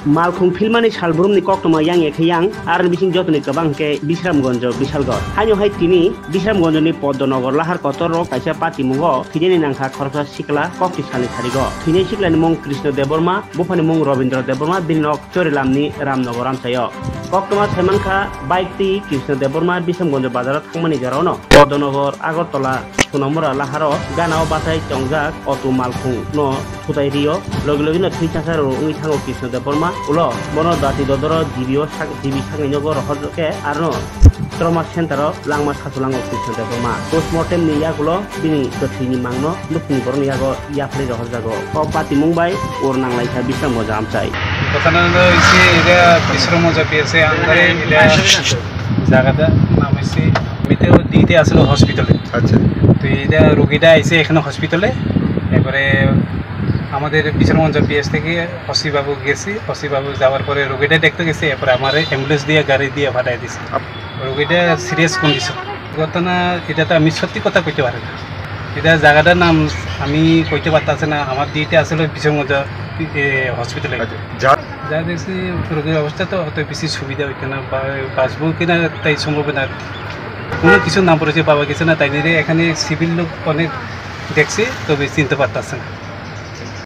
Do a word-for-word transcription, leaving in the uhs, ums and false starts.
Malkhung philmani salbrumni koktwma yang ekhe yang, aroni bising jotoni kwbang hwnkhe Bisramgonjo Bisalgor. Haino hai tini Bisramgonjoni Poddonogo lahar kotorrok kaisa patimungo thwinani nangkha khoroksa sikla kokti salni tarigo. Thwinai siklani mung Krishna Debbarma, buphani mung Robindra Debbarma, bini nok Chorilamni Ramnogor amchaio. Koktwma saimankha bike twi Krishna Debbarma Bisramgonjo bazaro thangmani jorano Poddonogo Agartala Sonamura laharo ganao bachai tongjak auto malkhung no thutai rio. Logi logi no thwi chasa rw wngwi thango Krishna Debbarma. Ulo bono dati dodoro G B o sak, G B sakni nogo rohor khe arno trauma center o langma sachulango Krishna Debbarma. Postmortem ni yagulo bini kwthwini mangno nukhungni borokni yago yapharwi rohorjago. O patimung bai ur nanglaikha Bisramgonjo amchai. ঘটনা হলো হয়েছে এটা বিশ্রামগঞ্জ পিএসএ আন্ডারে এটা জায়গাটা নাম হয়েছে, আমি তো দিতে আসলো হসপিটালে। আচ্ছা। তো এটা রোগীটা আইছে এখানে হসপিটালে, এরপরে আমাদের বিশ্রামগঞ্জ পিএস থেকে ওসি বাবু গেছি, ওসি বাবু যাওয়ার পরে রোগীটা দেখতে গেছে, এরপরে আমার অ্যাম্বুলেন্স দিয়ে গাড়ি দিয়ে পাঠিয়ে দিছে। আপ- রোগীটা সিরিয়াস কন্ডিশন। ঘটনা এটা তো আমি সত্যি কথা কইতে পারি না, এটা জায়গাটার নাম আমি কইতে পারতাছি না। আমার দিতে আসলে বিশ্বগঞ্জ হসপিটালে। আচ্ছা, যা- যা দেখছি, রোগীর অবস্থা তো অত বেশি সুবিধা হইতো না, বা বাঁচবো কিনা তাই সম্ভব না। কোনো কিছু নাম পড়েছে, বাবা গেছে না, তাই নিয়ে এখানে সিভিল লোক অনেক দেখছে, তবে চিনতে পারতাছে না।